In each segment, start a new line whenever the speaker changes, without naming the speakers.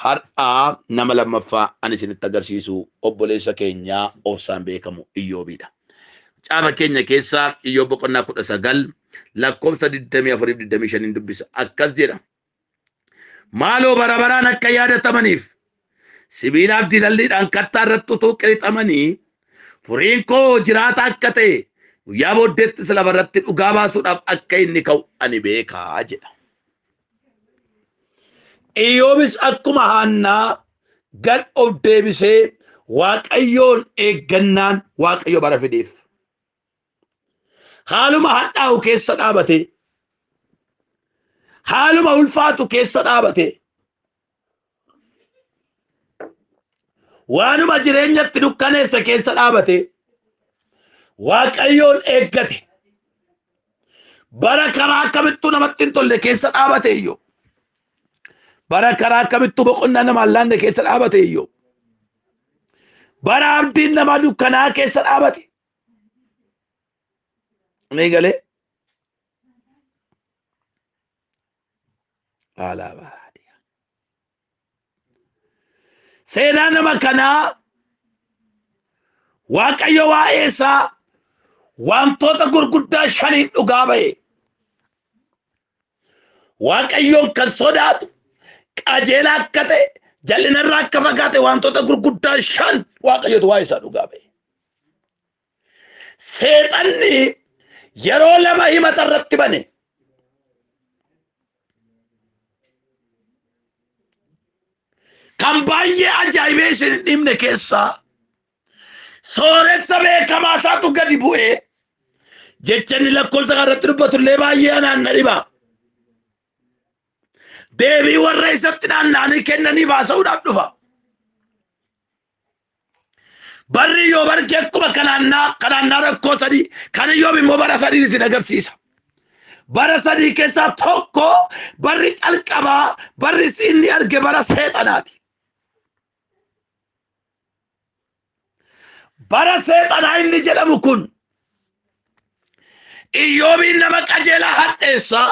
Har'aa nama lammaffaa ani isinitti agarsiisu obboleessa keenyaa obsaan beekamu Iyyoobiidha. Caafa keenya keessaa Iyyoob boqonnaa 19 lakkoofsa 24 fi 25 dubbisa. Akkas jedha. Maaloo bara baraan akka yaadatamaniif sibiilaaf dilalliidhaan kattaa irratti utuu qirixamanii furiin koo jiraata akka ta'e guyyaa booddeettis lafa irratti dhugaa baasuudhaaf akka inni ka'u ani beekaa jedha. Iyyoobis akkuma Haannaa gad of deebisee Waaqayyoon eeggannaan Waaqayyo bara fideef. Haaluma hadhaa'u keessa dhaabate, haaluma ulfaatu keessa dhaabate, waanuma jireenyatti dukkaneessa keessa dhaabate, Waaqayyoon eeggate. Bara karaa akkamittuu namatti hin tolle keessa dhaabate iyyuu. Bara karaa akkamittuu boqonnaa namaan laanne keessa dhaabate iyyuu. Bara abdiin namaa dukkanaa keessa dhaabate. Ni galee. Alaa baaraadiyaa. Seenaa nama kanaa Waaqayyo waa'ee isaa wantoota gurguddaa shaniin dhugaa ba'e. Waaqayyoon kan sodaatu qajeelaa akka ta'e jal'inarraa akka fagaate wantoota gurguddaa shan Waaqayyotu waa'ee isaa dhugaa ba'e. Seexanni yeroo lama himata irratti bane. Kan baay'ee ajaa'ibee isin hin dhibne keessaa sooressa beekamaa isaatu gadi bu'ee jecha inni lakkoofsa kana irratti dubbatu illee baay'ee anaan na dhiba. Deebii warra isatti naanna'anii kennaniif haasa'uudhaaf dhufa. Barri Iyyoob arge akkuma kanaannaa kanaannaa rakkoo sadii kan Iyyoob immoo bara sadii isin agarsiisa. Bara sadii keessaa tokko barri calqabaa barri inni arge bara seexanaati. Bara seexanaa inni jedhamu kun Iyyoobiin nama qajeelaa hadheessaa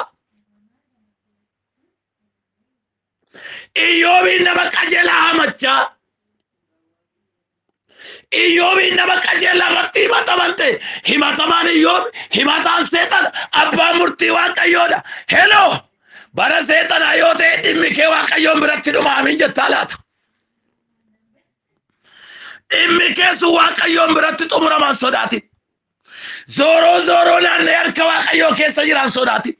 Iyyoobiin nama qajeelaa hamachaa Iyyoobiin nama qajeelaa irratti himataman ta'e himatamaan Iyyoob himataan seexana abbaan murtii Waaqayyoodha. Heloo bara seexanaa yoo ta'e dhimmi kee Waaqayyoon biratti dhuma amiin jettaa laata. Dhimmi kee sun Waaqayyoon biratti xumuramaan sodaatin. Zooroo zooroo naannee harka Waaqayyoo keessa jiraan sodaatin.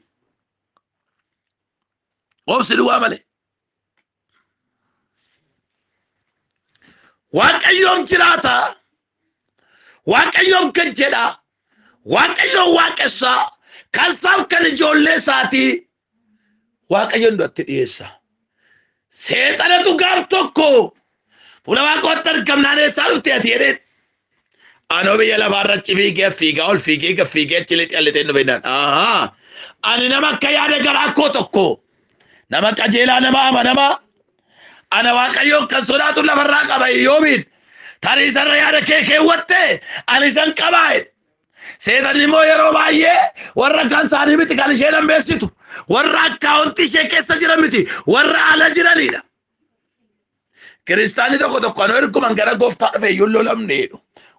Obsi duwwaa malee. Waaqayyoon jiraata. Waaqayyoon gad jedha. Waaqayyoon waaqessaa. Kan isaaf kan ijoollee isaatii Waaqayyoon du'atti dhiyeessa. Seexanatu gaaf tokko fuula Waaqootti argamnaan eessaa dhufte ati jedheen. Anoo biyya lafaa irra achi fiigee fiigaa ol fiigee gad fiigee achi lixee lixee dhufe naan. Ahaa. Ani nama akka yaada garaa koo tokko nama qajeelaa nama amanamaa ana Waaqayyoon kan sodaatu lafarraa qaba Iyyoobiin. Tarii isarra yaada kee keewwatte ani isan qabaa jedhe. Seexanni immoo yeroo baay'ee warra kan isaanii miti kan isheen hambeessitu warra akkaawuntii ishee keessa jiran miti warra ala jiranidha. Kiristaanni tokko tokko anoo erguman gara gooftaa dhufe iyyuu hin lolamne jedhu.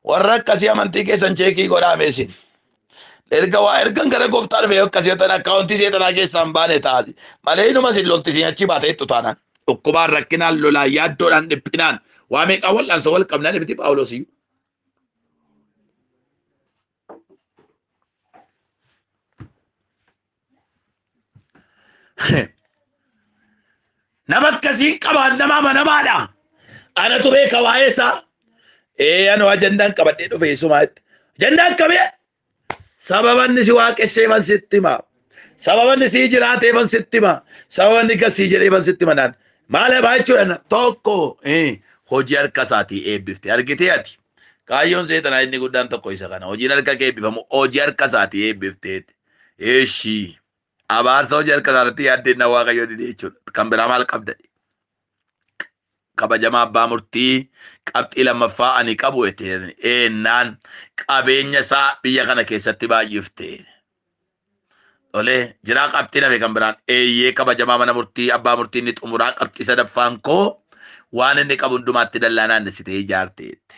Warra akkasii amantii keessan cheekii godhaa meesin. Erga waa ergan gara gooftaa dhufe yoo akkasii yoo ta'an akkaawuntii seexanaa keessaa hin baane taasi. Malee inuma sin lolti isin achii baatee jettu taanaan. Dhukkubaan rakkinaan lolaan yaaddoodhaan dhiphinaan waa meeqaan wal'aansoo wal qabnaan miti Phaawulos iyyuu. Nama akkasiin qabaan nama amanamaadha. Anatu beeka waa'ee isaa. Ee anoo ajandaan qabadhee dhufe isumaatti. Ajandaan qabee sababa inni si waaqesseefan sitti hima. Sababa inni sii jiraateefan sitti hima. Sababa inni gasii jedheefan sitti hima naan. Maal baa jechuudha tokko hojii harka isaatii eebbifte argitee ati. Kaayyoon seexanaa inni guddaan tokko isa kana. Hojiin harka kee eebbifamu hojii harka isaatii eebbifteeti. Eeshii. Abaarsa hojii harka isaarratti yaaddeen na Waaqayyo dide jechuudha. Kan biraa maal qabda? Kabajamaa abbaa murtii qabxii lammaffaa ani qabu jette eennaan qabeenya isaa biyya kana keessatti baay'ifte. Tolee jiraa qabxiin hafe kan biraan eeyyee kabajamaa mana murtii abbaa murtii inni xumuraa qabxii sadaffaan koo Waan inni qabu hundumaatti dallaa naannessitee ijaarte jette.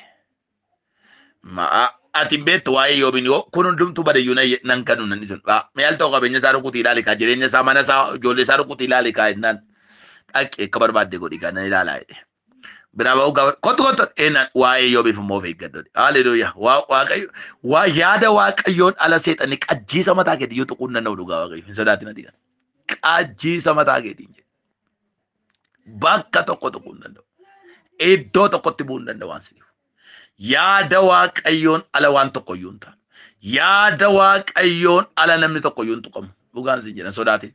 Ati hin beektu waa'ee Iyyoobiin yoo kun hundumtuu badayyuu nan kanu nan sun. Mee al ta'u qabeenya isaa rukutii ilaali kaa, jireenya isaa, mana isaa, ijoollee isaa rukutii ilaali kaa jennaan, dhaqi akka barbaadde godhi kaa, nan ilaalaa jedhe. Biraa ba'uu gaafa kottu kottu eenaan waa'ee Iyyoobiif immoo of eeggadhu. Haleluuyaa. Waaqayyo waa yaada Waaqayyoon ala seexanni qajjiisa mataa keetii yoo tuquun danda'u, dhugaa Waaqayyo hin sodaatin ati kana. Qajjiisa mataa keetiin jedhe. Bakka tokko tuquu hin danda'u. Iddoo tokkotti bu'uu hin danda'u waan siniif. Yaada Waaqayyoon ala waan tokko iyyuu hin taanu. Yaada Waaqayyoon ala namni tokko iyyuu hin tuqamu. Dhugaan sin jedhan, sodaatin.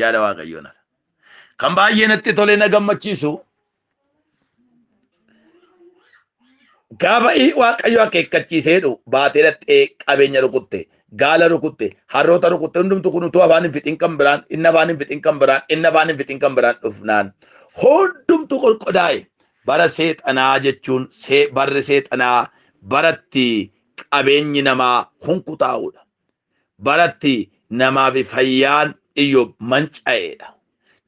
Yaada Waaqayyoon ala. Kan baay'ee natti tolee na gammachiisu, gaafa Waaqayyo akeekkachiisee jedhu baatee dhattee qabeenya rukutte, gaala rukutte, harroota rukutte, hundumtu kun utuu afaan hin fixin kan biraan, inni afaan hin fixin kan biraan, inni afaan hin fixin kan biraan dhufnaan hundumtu qorqodaa'e. Bara seexanaa jechuun barri seexanaa baratti qabeenyi namaa hunkutaa'uudha. Baratti namaa fi fayyaan Iyyoob manca'eedha.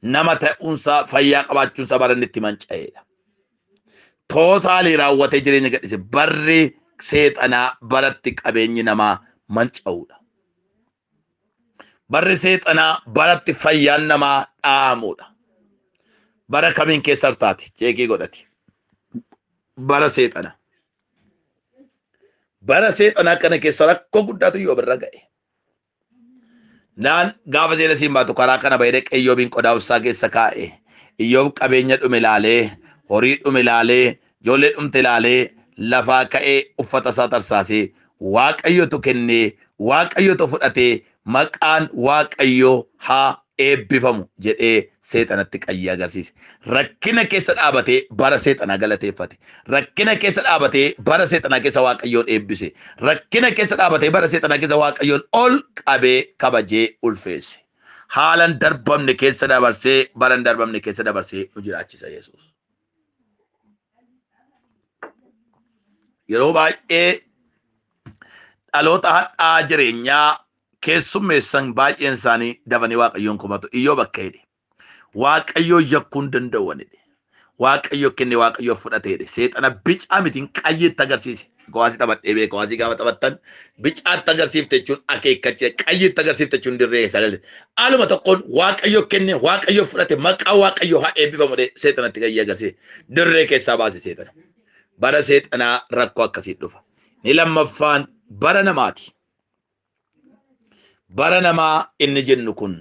Nama ta'uunsaa, fayyaa qabaachuunsaa bara inni itti manca'eedha. Totally raawwatee jireenya gadhise. Barri seexanaa baratti qabeenyi namaa manca'uudha. Barri seexanaa baratti fayyaan namaa dhaamuudha. Bara kamiin keessa taate check godhati. Bara seexanaa. Bara seexanaa kana keessa rakkoo guddaatu Iyyoob irra ga'e. Naan gaafa seena siin baatu karaa kana bahee dhaqee Iyyoobiin qodaa obsaa keessa kaa'e. Iyyoob qabeenya dhume ilaalee, horii dhume ilaalee, ijoollee dhumte ilaalee, lafaa ka'ee uffata isaa tarsaasee, "Waaqayyotu kennee, Waaqayyotu fudhatee, maqaan Waaqayyoo haa eebbifamu" jedhee seexanatti qayyee agarsiise. Rakkina keessa dhaabatee bara seexanaa galateeffate. Rakkina keessa dhaabatee bara seexanaa keessa Waaqayyoon eebbise. Rakkina keessa dhaabatee bara seexanaa keessa Waaqayyoon ol qabee kabajee ulfeesse. Haalan darbamne keessa dabarsee, bara hin darbamne keessa dabarsee nu jiraachisa Yesuus. Yeroo baay'ee dhaloota hadhaa jireenyaa keessummeessan baay'een isaanii dafanii Waaqayyoon komatu. Iyyoob akka jedhe, "Waaqayyoo yakkuu hin danda'u" jedhe. "Waaqayyo kenne, Waaqayyo fudhate" jedhe. Seexana bicaa mitiin qayyeetti agarsiise. Kuwaasii taphadhee beeka. Kuwaasii gaafa taphattan bicaatti agarsiifte jechuun akeekkachiisa. Qayyeetti agarsiifte jechuun dirree keessa galte. Haaluma tokkoon "Waaqayyo kenne, Waaqayyo fudhate, maqaa Waaqayyo haa eebbifamu" jedhee seexanatti qayyee agarsiise. Dirree keessaa baase seexana. Bara seexanaa rakkoo akkasii dhufa. Ni lammaffaan bara namaati. Bara namaa inni jennu kun,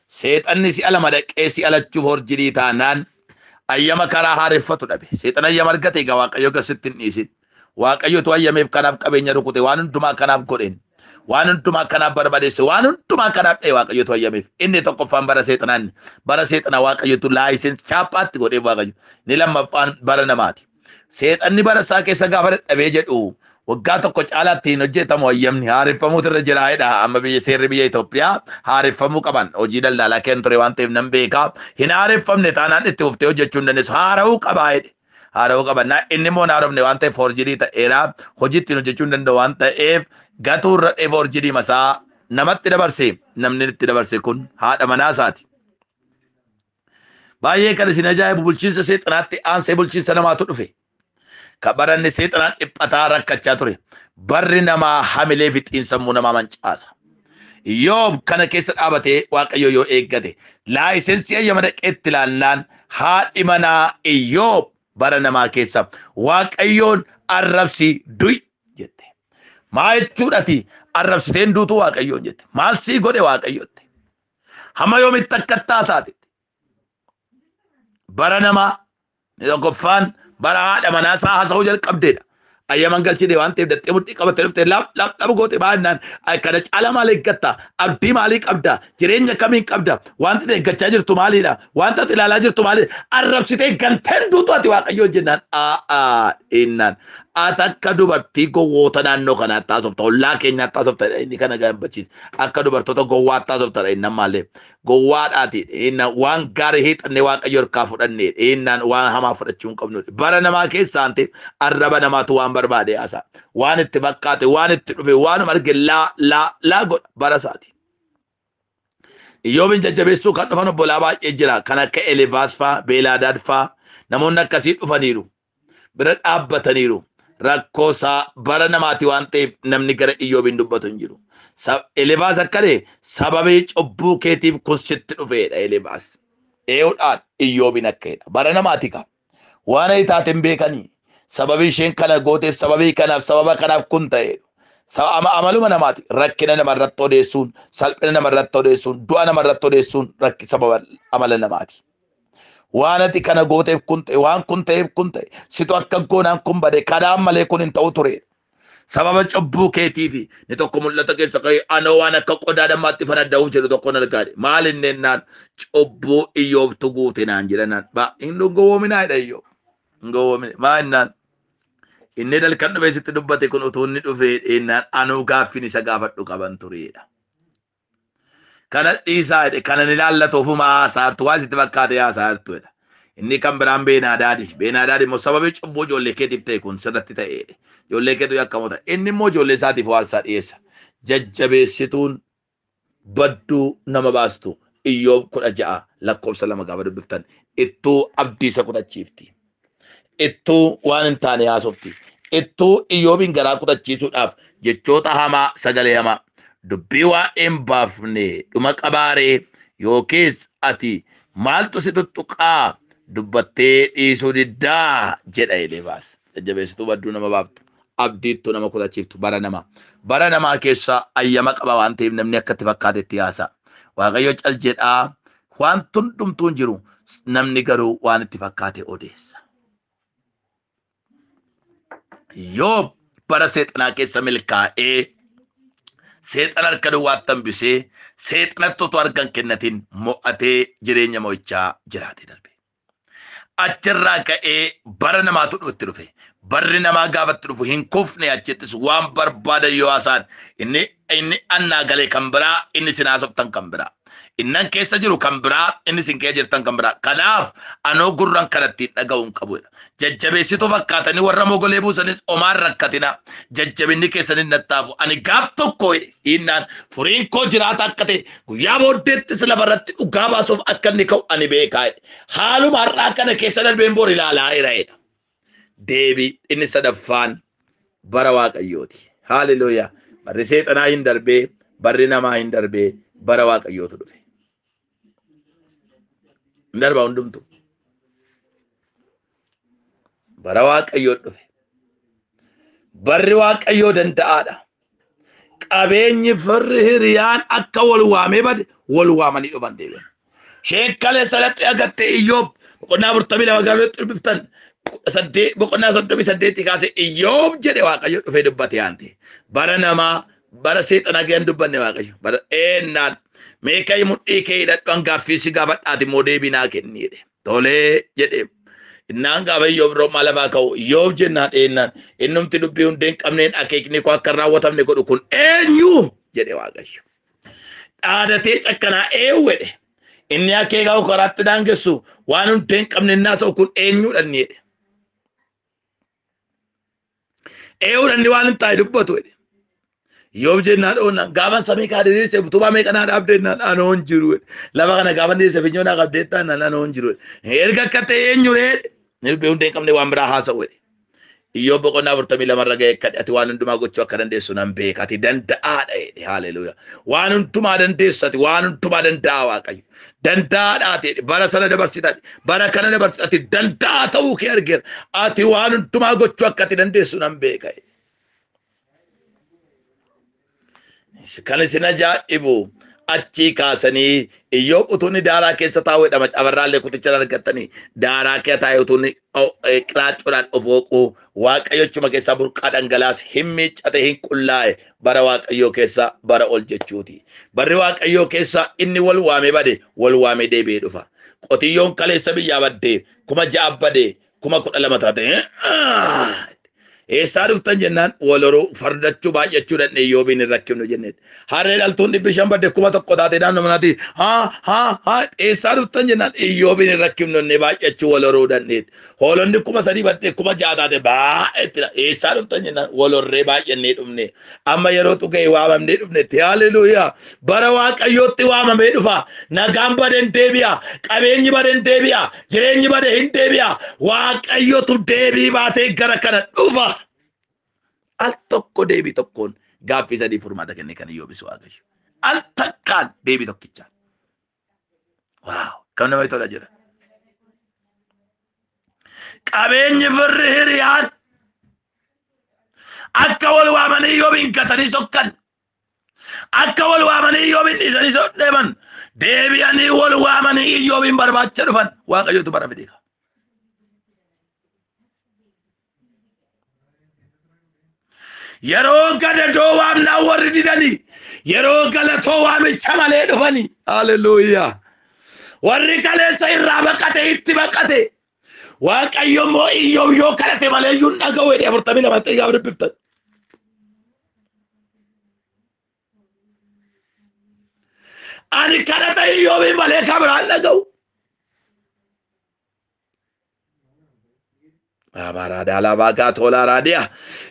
seexanni si'a lama dhaqee si'a lachuuf horjidii taanaan ayyama karaa haareffatu dhabe. Seexana ayyama argate egaa Waaqayyo gasitti hin dhiisin. Waaqayyotu ayyameef, kanaaf qabeenya rukute, waan hundumaa kanaaf godheen. Waan hundumaa kanaaf barbadeesse, waan hundumaa kanaaf dha'e, Waaqayyotu ayyameef. Inni tokkoffaan bara seexanaa, bara seexanaa Waaqayyotu license chaappaatti godheef Waaqayyo. Inni lammaffaan bara namaati. Seexanni bara isaa keessa gaafa dadhabee jedhu, waggaa tokko caalaatti hin hojjetamu, ayyamni haareffamuutu irra jira jedha. Amma biyya seerri biyya Itoophiyaa haareffamuu qaban, hojii daldalaa kennu ture waan ta'eef nan beekaa, hin haareffamne taanaan itti fuftee hojjechuu hin dandeessu, haara'uu qabaa jedhe. Haara'uu qaba. Inni immoo hin haarofne waan ta'eef forgery ta'eera, hojii ittiin hojjechuu hin danda'u waan ta'eef gatuu irra dhee forgery masaa namatti dabarse. Namni itti dabarse kun haadha manaa isaati. Baay'ee kan isin ajaa'ibu, bulchiinsa seexanaatti aansee bulchiinsa namaatu dhufe. Ka baranni seexanaan dhiphataa rakkachaa ture. Barri namaa hamilee fi xiinsammuu namaa mancaasa. Iyyoob kana keessa dhaabatee Waaqayyo yoo eeggate, license ayyama dhaqeetti ilaannaan, haadhi manaa Iyyoob bara namaa keessa "Waaqayyoon arrabsi, du'i" jette. Maa jechuudhati arrabsiteen duutu Waaqayyoon jette. Maal sii godhe Waaqayyotti? Hamma yoomitti akka taataate? Bara namaa tokkoffaan bara haadha manaa isaa haasa'uu jalqabdeedha. Ayyaman galchine waan ta'eef dattee mudhii qabattee dhuftee lab lab lab goote baannaan, kana caala maal eeggatta? Abdii maalii qabda? Jireenya kamiin qabda? Wanti ati eeggachaa jirtu maaliidha? Wanta ati ilaalaa jirtu maaliidha? Arrabsitee ganteen duutu ati Waaqayyoon jennaan, a'aa innaan, ati akka dubartii gowwoota naannoo kanaatti haasofta, ollaa keenyaatti haasofta. Inni kana gammachiisa. Akka dubartoota gowwaatti haasofta innaan, maallee gowwaadhaati innaan, waan gaarii hiixannee Waaqayyo harkaa fudhanne innaan, waan hamaa fudhachuu hin qabnu. Bara namaa keessaa ante arraba namaatu waan barbaade haasa, waan itti fakkaate, waan itti dhufe, waanuma arge laa laa laa godha bara isaati. Iyyoobin jajjabeessuu kan dhufan obbolaa baay'ee jira. Kan akka Elifaas faa, Beelaadaad faa namoonni akkasii dhufaniiru. Bira dhaabbataniiru. Rakkoo isaa bara namaati waan ta'eef namni gara Iyyoobin dubbatu hin jiru. Elifaas akka ta'e sababii cubbuu keetiif kun sitti dhufeedha Elifaas. Ee'uudhaan Iyyoobin akka jedha. Bara namaati ka. Waan ayi taate hin beekanii. Sababii isheen kana gooteef sababii kanaaf sababa kanaaf kun ta'eedha. Amaluma namaati. Rakkina namarratti odeessuun, salphina namarratti odeessuun, du'a namarratti odeessuun rakki sababa amala namaati. Waan ati kana gooteef kun ta'e, waan kun ta'eef kun ta'e, situ akka goonaan kun bade, kanaan malee kun hin ta'u ture. Sababa cubbuu keetiifi ni tokko mul'ata keessa ka'ee anoo waan akka qodaa dammaatti fanadda'uuf jedhu tokko argaadhe. Maal inni jennaan cubbuu Iyyoobtu guute naan jedhan. Ba hin gowwoominaa jedha Iyyoob. Hin gowwoomine. Maal jennaan inni dalkan dhufee sitti dubbate kun utuu inni dhufee jennaan anuu gaaffiin isa gaafadhu qaban tureedha. Kana dhiisaa jedhe kana ni ilaallatu ofuma haasaartu waan sitti fakkaate haasaartu jedha. Inni kan biraan Beenaadaadi. Beenaadaadi immoo sababii cubbuu ijoollee keetiif ta'e kun sirratti ta'eedha. Ijoollee keetu yakkamoota. Inni immoo ijoollee isaatiif waarsaa dhiyeessa. Jajjabeessituun badduu nama baastu Iyyoob 16 lakkoofsa 2 gaafa dubbiftan ittuu abdii isa kutachiifti. Ittuu waan hin taane haasofti. Ittuu Iyyoobiin garaa kutachiisuudhaaf jechoota hamaa sagalee hamaa dubbii waa'ee hin baafne dhuma qabaaree yookiis ati maaltu si tuttuqaa dubbattee dhiisuu diddaa jedha Elifaas. Jajjabeessituu badduu nama baaftu. Abdiittuu nama kutachiiftu bara namaa. Bara namaa keessa ayyama qaba waan ta'eef namni akka itti fakkaatetti haasa'a. Waaqayyo cal jedhaa waan hundumtuu hin jiru namni garuu waan itti fakkaate odeessa. Iyyoob bara seexanaa keessa milkaa'ee seexana harka duwwaatti hambisee seexanatti otoo harka hin kennatin mo'atee jireenya mo'ichaa jiraatee darbe. Achirraa ka'ee bara namaatu itti dhufe. Barri namaa gaafa itti dhufu hin kufne achittis waan barbaadan yoo haasa'an inni annaa galee kan biraa inni isin haasoftan kan biraa. Innan keessa jiru kan biraa inni isin keessa jirtan kan biraa. Kanaaf anoo gurran kanatti dhaga'uu hin qabu. Jajjabeessituu fakkaatanii warra mogolee buusanis omaan rakkatina. Jajjabinni keessan hin nattaafu. Ani gaaf tokko hinnaan furiin koo jiraata akka ta'e guyyaa booddeettis lafarratti dhugaa baasuuf akka inni ka'u ani beekaa. Haaluma har'aa kana keessa darbeen bor ilaalaa jira. Deebii inni sadaffaan bara Waaqayyooti. Haaleluyyaa. Barri seexanaa hin darbee, barri namaa hin darbee, bara Waaqayyootu dhufe. Hin darbaa hundumtu. Bara Waaqayyoo dhufe. Barri Waaqayyoo danda'aadha. Qabeenyi firri hiriyaan akka wal waamee bade wal waamanii dhufan deebi'an. Isheen kaleessa latti agatte Iyyoob boqonnaa 42 gaafa dubbiftan boqonnaa 38 kaasee Iyyoob jedhe Waaqayyo dhufee dubbate yaante. Bara namaa bara seexanaa ga'an dubbanne Waaqayyo. Bara eennaan mee ka'ii mudhii kee hidhadhu hangaaffii si gaafadhaati immoo deebii naa kenni jedhe. Tolee jedhe. Innaan gaafa Iyyoob romaa lafaa ka'u Iyyoob jennaan eennaan innumti dubbii hundee hin qabneen akeekni koo akka hin raawwatamne godhu kun eenyu jedhe Waaqayyo. Dhaadatee cakkanaa eenyu jedhe. Inni akeeka koo karaatti daangessu waan hundee hin qabne innaa sa'u kun eenyudha inni jedhe. Eenyudha inni waan hin taane dubbatu jedhe. Iyyoob jennaan oonnaan gaafa samii kaa diriirse utubaa meeqa naa dhaabde jennaan anoo hin jiru jedhe. Lafa kana gaafa diriirse finyoo naa qabdee jennaan anoo hin jiru jedhe. Erga akka ta'e eenyu ree jedhe. Dubbii hundee hin qabne waan biraa haasa'u jedhe. Iyyoob boqonnaa 42 irra ga'e akka ati waan hundumaa gochuu akka dandeessu nan beeka. Ati danda'aadha jedhe. Haaleluyyaa. Waan hundumaa dandeessu ati waan hundumaa danda'aa Waaqayyo. Danda'aadha ati jedhe. Bara sana dabarsita ati. Bara kana dabarsita ati danda'aa ta'uu kee argeera. Ati waan hundumaa gochuu akka ati dandeessu nan beeka jedhe. Kan isin ajaa'ibu achii kaasanii Iyyoob utuu inni daaraa keessa taa'u jedhama. Cabarraallee kuticha argattanii daaraa keessa taa'e utuu inni qiraacuudhaan of hooqu Waaqayyo achuma keessaa burqaa dhangalaas hin miiccate hin qullaa'e bara Waaqayyoo keessa bara ol jechuuti. Barri Waaqayyoo keessa inni wal waamee bade wal waamee deebi'ee dhufa. Qotiyyoon kaleessa biyyaa baddee 6,000 badee 12,000 taate. Eessaa dhuftan jennaan wal horuu fardachuu baay'achuu dandhee Iyyoobiin hin rakkifnu jenneet. Harree dhaltuun 500 badde 1000 taate naannoo manaati. Haa haa haa eessaa dhuftan jennaan Iyyoobiin hin rakkifnu jennee baay'achuu wal horuu dandheet. Hoolonni 3000 badde 6000 taate baay'eetti eessaa dhuftan jennaan wal horree baay'annee dhufne. Amma yeroo ga'e waamamnee dhufnetti. Haleluuyaa. Bara Waaqayyootti waamamee dhufa. Nagaan bade hin deebi'a. Qabeenyi bade hin deebi'a. Jireenyi bade hin deebi'a. Waaqayyotu deebii baatee gara kana dhufa. Al tokko deebii tokkoon gaaffii sadii furmaata kenne kan Iyyoobis Waaqayyo. Al takkaan deebii tokkichaan. Waaw! Kam namatti tola jira. Qabeenyi firri hiriyaan akka wal waamanii Iyyoobiin gatanii sokkan. Akka wal waamanii Iyyoobiin dhiisanii deeman. Deebi'anii wal waamanii Iyyoobiin barbaacha dhufan. Waaqayyotu bara fide. Yeroo gadadoo waamnaa warri didanii yeroo galatoo waamicha malee dhufanii. Haleluuyaa. Warri kaleessa irraa baqate itti baqate. Waaqayyo immoo Iyyoob yoo kadhate malee iyyuu hin dhaga'u jedhee 42 gaafa dubbiftan. Ani kadhata Iyyoobiin malee kan biraan dhaga'u.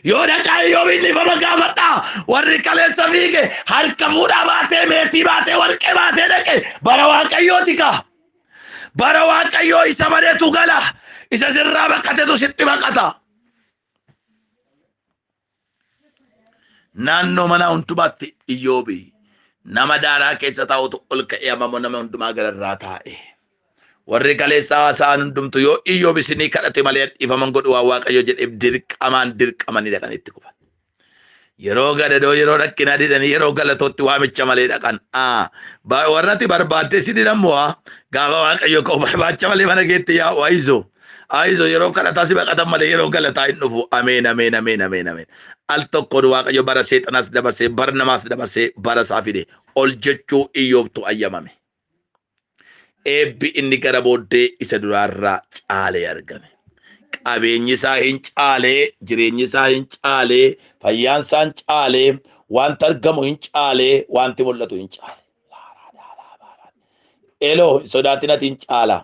Yoo dhaqaa Iyyoobiin dhiifama gaafadhaa. Warri kaleessa fiige harka fuudhaa baatee meetii baatee warqee baatee dhaqe bara Waaqayyooti kaa. Bara Waaqayyoo isa badeetu gala. Isa sirraa baqatetu sitti baqata. Naannoo manaa hundumaatti Iyyoobi nama daaraa keessa taa'utu ol ka'ee amma nama hundumaa gararraa taa'e. Warri kaleessa haasa'an hundumtu yoo Iyyoob isinii kadhate malee dhiifaman godhu waan Waaqayyo jedheef dirqamaan dirqamanii dhaqan itti kufan. Yeroo gadadoo yeroo rakkinaa didanii yeroo galatootti waamicha malee dhaqan. Warratti barbaaddee si didan mo'a gaafa Waaqayyo ka'u barbaacha malee mana keetti yaa'u ayizo. Ayizo yeroo kadhataa si baqatan malee yeroo galataa hin dhufu. Ameen ameen ameen ameen ameen. Al tokkoon Waaqayyo bara seexanaas dabarsee bara namaas dabarsee bara isaa fide ol jechuu Iyyoobtu ayyamame. Eebbi inni gara booddee isa duraarraa caalee argame. Qabeenyi isaa hin caalee, jireenyi isaa hin caalee, fayyaan isaa hin caalee, wanti argamu hin caalee, wanti mul'atu hin caale. Eloo hin sodaatin ati hin caala.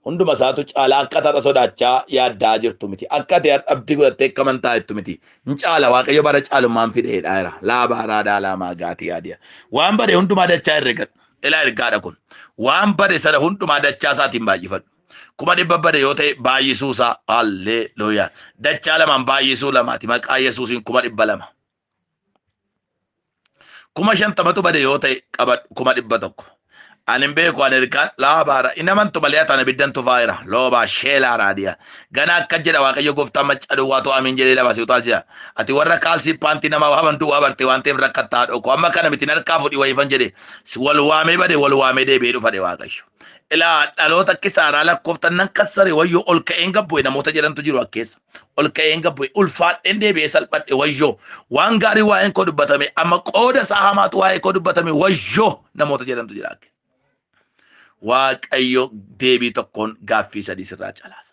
Hunduma isaatu caala akka har'a sodaachaa yaaddaa jirtu miti. Akka ati har'a abdii godhattee akka amantaa jettu miti. Hin caala Waaqayyo bara caalummaan fideedha jira. Laabaa raadaa laamaa gaatii yaadiya. Waan bade hundumaa dachaa herregadhu. Ilaa ergaadha kun. Waan bade sana hundumaa dachaa isaatiin baay'ifadhu. 100,000 bade yoo ta'e baay'isuu isaa. Halleluuyaa. Dachaa lamaan baay'isuu lamaati. Maqaa Yesuusiin 200,000. 50,000 bade yoo ta'e qabadhu 100,000. Ani hin beeku ani ergaan laabaara. Inni amantu malee ataan ibiddan tufaa jira. Loobaa sheelaa raadiyaa. Gana akka jedha Waaqayyo gooftaan macca duwwaa to'aa amiin jedhee lafa si utaalchisa. Ati warra kaalsii paantii namaa waaman duwwaa barte waan ta'eef rakkattaa dhoko. Amma kana miti harkaa fudhi wayiifan jedhe. Wal waamee bade wal waamee deebi'ee dhufadhe Waaqayyo. Ilaa dhaloota kisaaraa lakkooftan nan kassare wayyoo ol ka'een gabbu'e namoota jedhantu jiru akkeessa. Ol ka'een gabbu'e ulfaadheen deebi'ee salphadhe wayyoo. Waan gaarii waa'een koo dubbatame amma qooda isaa hamaatu waa'ee koo dubbatame wayyoo namoota jedhantu jira akkeessa. Waaqayyo deebii tokkoon gaaffii sadii sirraa calaasa.